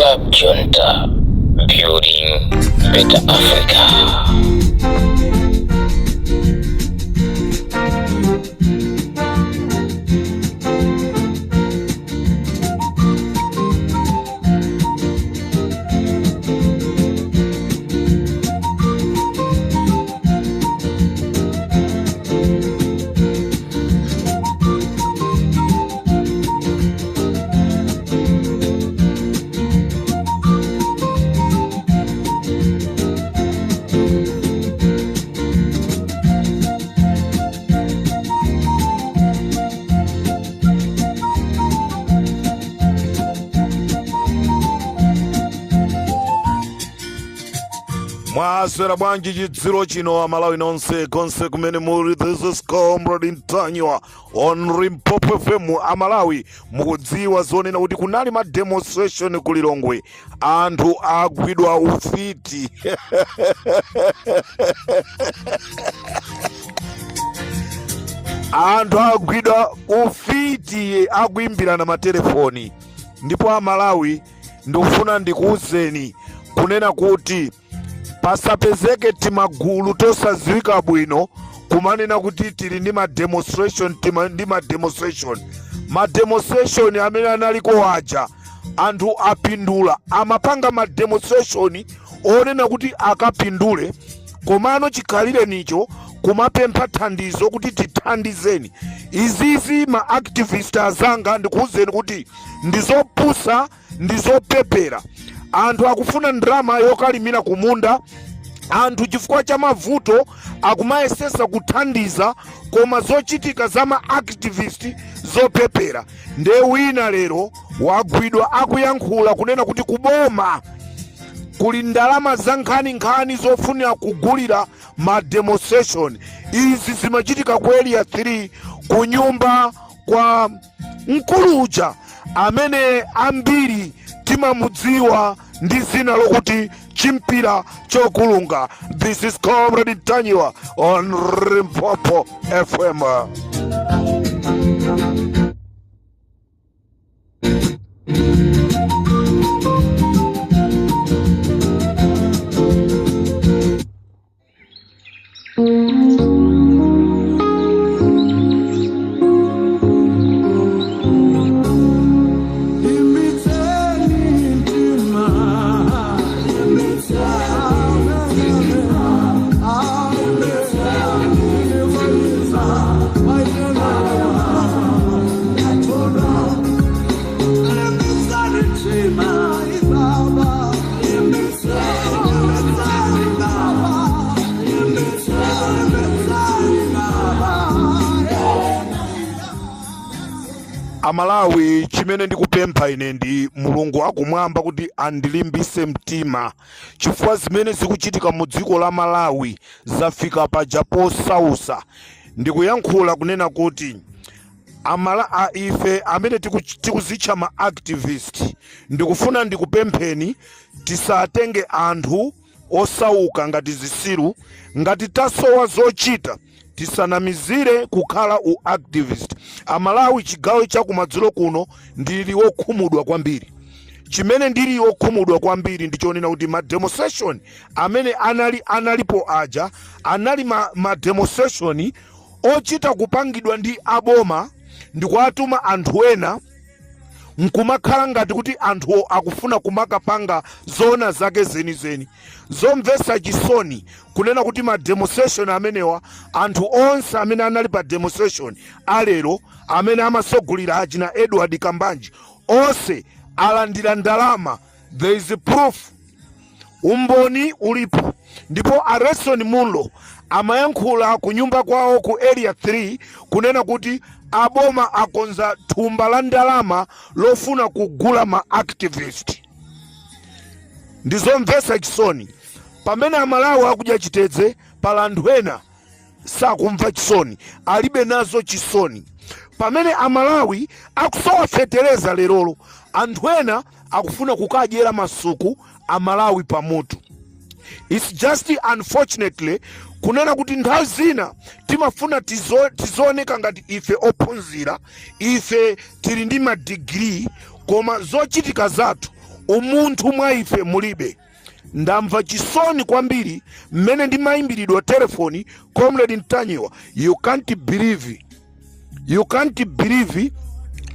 Club Junta, building better Africa. Mwaswera bwanji chidzulo chino, Amalawi nonse konse kumene muli? This is Comrade Ntanyiwa on Limpopo FM. Amalawi, mukudziwa zonena kuti kunali ma demonstration ku Lilongwe, anthu agwidwa ufiti. Anthu agwidwa ufiti akuimbirana matelefoni. Ndipo Amalawi, ndikufuna ndikuwuzeni kunena kuti pasapezeke timagulu tosadziwika bwino kumanena kuti tili ndi ma demonstration, ndi ma demonstration. Ma demonstration amene analiko aja, anthu apindula. Amapanga ma demonstration onena kuti akapindule, komano chikhalirenicho kumapempha thandizo kuti tithandizeni. Izizi, ma activist azanga, ndikuwuzeni kuti ndizopusa, ndizopepera. Anthu akufuna ndalama yokalimira kumunda. Anthu chifukwa cha mavuto akumayesesa kuthandiza, koma zochitika za ma activist zopepera. Nde wina lero wagwidwa akuyankhula kunena kuti kuboma kuli ndalama za nkhaninkhani zofunira kugulira ma demonstration. Izi zimachitika ku Area 3, ku nyumba kwa mkulu uja amene ambiri timamudziwa ndi zina lokuti Chimpira Chokulunga. This is Comrade Ntanyiwa on Limpopo FM. Amalawi, chimene ndikupempha ine ndi Mulungu akumwamba kuti andilimbise mtima, chifukwa zimene zikuchitika mu dziko la Malawi zafika paja posausa. Ndikuyankhula kunena kuti ife amene tikuzitcha ma activist, ndikufuna ndikupempheni, tisatenge anthu osauka ngati zisiru. Ngati tasowa zochita, tisanamizire kukhala u activist. Amalawi, chigawo chakumadzulo kuno ndili wokhumudwa kwambiri. Chimene ndili wokhumudwa kwambiri ndichonena kuti ma demonstration amene analipo aja anali ma demonstration ochita kupangidwa ndi aboma ndikuwatuma anthu ena, nkumakhala ngati kuti anthuwo akufuna kumakapanga zoona zake zenizeni. Zomvetsa chisoni kunena kuti ma demonstration amenewa, anthu onse amene anali pa demonstration alero, amene amasogolera achina Edward Kambanji, onse alandira ndalama. There is proof, umboni ulipo. Ndipo a Redson Munlo amayankhula ku nyumba kwawo ku Area 3 kunena kuti aboma akonza thumba la ndalama lofuna kugula ma activist. Ndizomvetsa chisoni, pamene Amalawi akudya chitedze, pala anthu ena sakumva chisoni, alibe nazo chisoni. Pamene Amalawi akusowa fetereza lerolo, anthu ena akufuna kukadyera masuku Amalawi pamutu. It's just unfortunately kunena kuti nthawi zina timafuna tizooneka ngati ife ophunzira, ife tili ndi madigiri, koma zochitika zathu Umunthu mwa ife mulibe. Ndamva chisoni kwambiri mmene ndimayimbiridwa telefoni, Comrade Ntanyiwa. You can't believe, you can't believe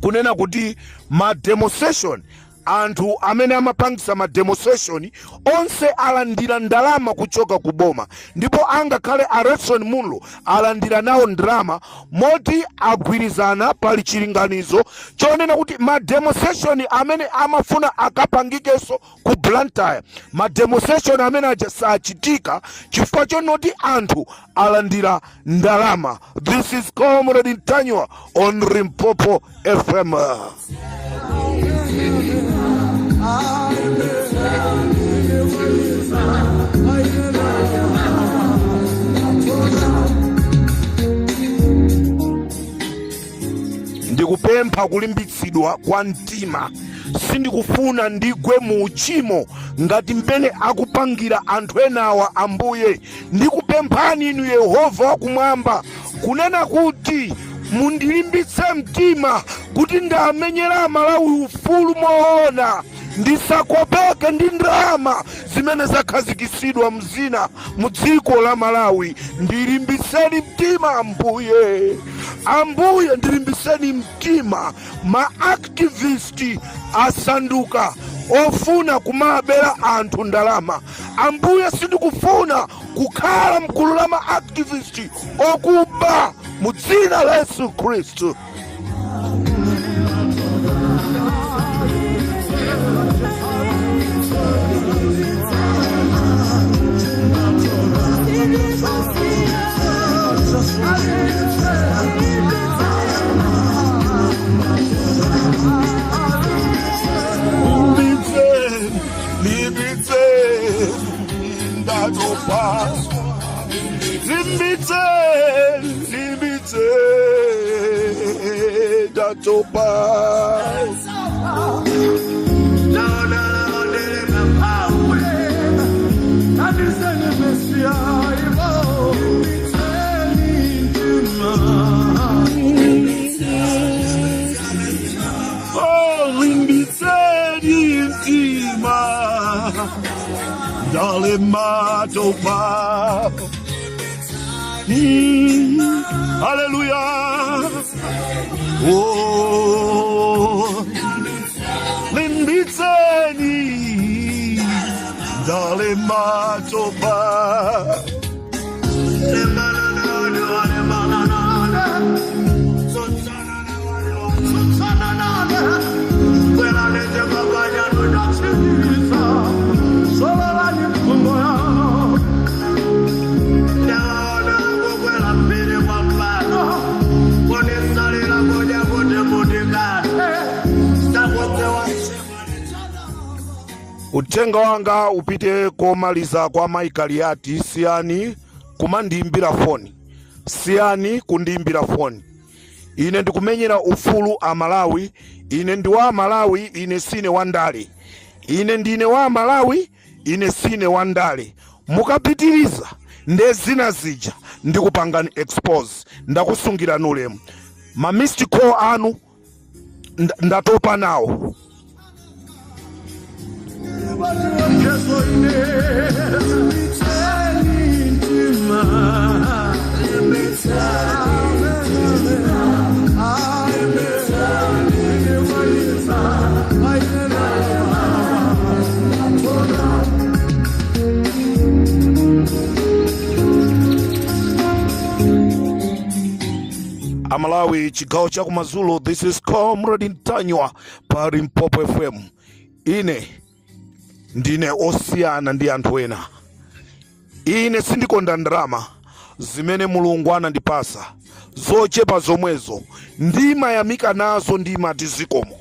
kunena kuti ma demonstration, anthu amene amapangisa ma demonstration onse alandira ndalama kuchoka ku boma, ndipo angakhale a Redson Munlo alandira nawo ndalama, moti agwirizana, pali chilinganizo chonena kuti ma demonstration amene amafuna akapangikenso ku Blantyre, ma demonstration amene aja sachitika chifukwa chonoti anthu alandira ndalama. This is Comrade Ntanyiwa on Limpopo FM. Ndikupempha kulimbitsidwa kwa mtima. Sindikufuna ndigwe mu uchimo ngati mmene akupangira anthu enawa. Ambuye, ndikupemphani inu Yehova wakumwamba kunena kuti mundilimbitse mtima kuti ndamenyera Amalawi ufulu moona, ndisakopeke ndi ndalama zimene zakhazikisidwa mzina mu dziko la Malawi. Ndilimbitseni mtima, Ambuye. Ambuye, ndilimbitseni mtima. Ma activist asanduka ofuna kumabera anthu ndalama. Ambuye, sindikufuna kukhala mgulu la ma activist okuba, mu dzina la Yesu Khristu. Limbitse, ndatopa. Limbitse, limbitse, ndatopa. Oh, limbitseni mtima, ndalema, topa. Haleluya. Oh, limbitseni, ndalema, topa. Uthenga wanga upite komaliza kwa Mai Kaliati: siyani kumandiyimbira foni, siyani kundiyimbira foni. Ine ndikumenyera ufulu a Malawi. Ine ndi wa Malawi, ine sine wandale. Ine ndine wa Malawi, ine sine wandale. Mukapitiriza nde zina zija ndikupangani expose. Ndakusungirani ulemu. Ma missed call anu ndatopa nawo. Amalawi, chigawo cha kumadzulo, this is Comrade Ntanyiwa pa Limpopo FM. Ine ndine osiyana ndi anthu ena. Ine sindikonda ndalama. Zimene Mulungu anandipasa zochepa zomwezo ndimayamika nazo, ndimati zikomo,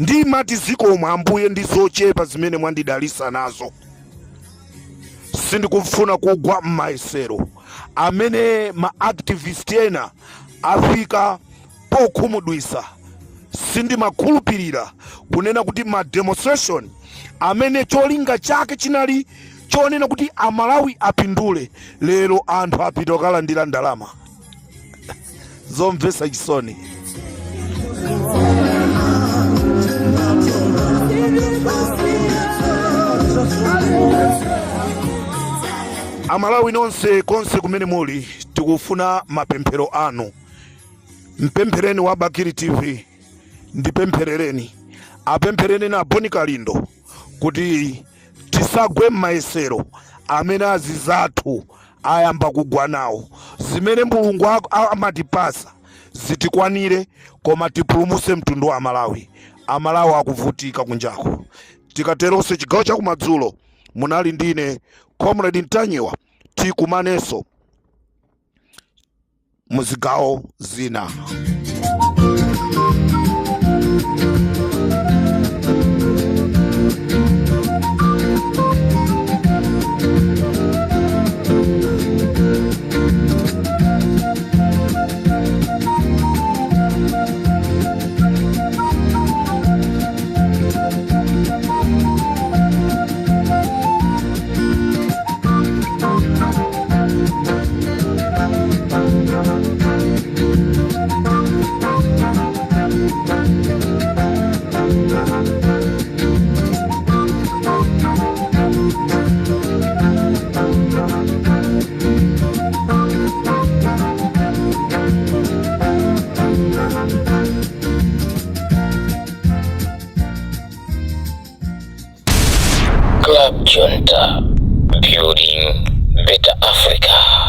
ndimati zikomo Ambuye ndi zochepa zimene mwandidalisa nazo. Sindikufuna kugwa m'mayesero amene ma activist ena afika pokhumudwisa. Sindimakhulupirira kunena kuti ma demonstration amene cholinga chake chinali chonena kuti Amalawi apindule, lero anthu apita kukalandira ndalama. Zomvetsa chisoni. Amalawi nonse konse kumene muli, tikufuna mapemphero anu. Mpemphereni wa Bakili TV, ndipempherereni, apemphereni na Boni Kalindo kuti tisagwe m'mayesero amene azizathu ayamba kugwa nawo. Zimene Mulungu amatipasa zitikwanire, koma tipulumuse mtundu wa Amalawi. Amalawi akuvutika kunjako. Tikateronso chigawo chakumadzulo, munali ndine Comrade Ntanyiwa. Tikumanenso muzigawo zina. Club Junta, building better Africa.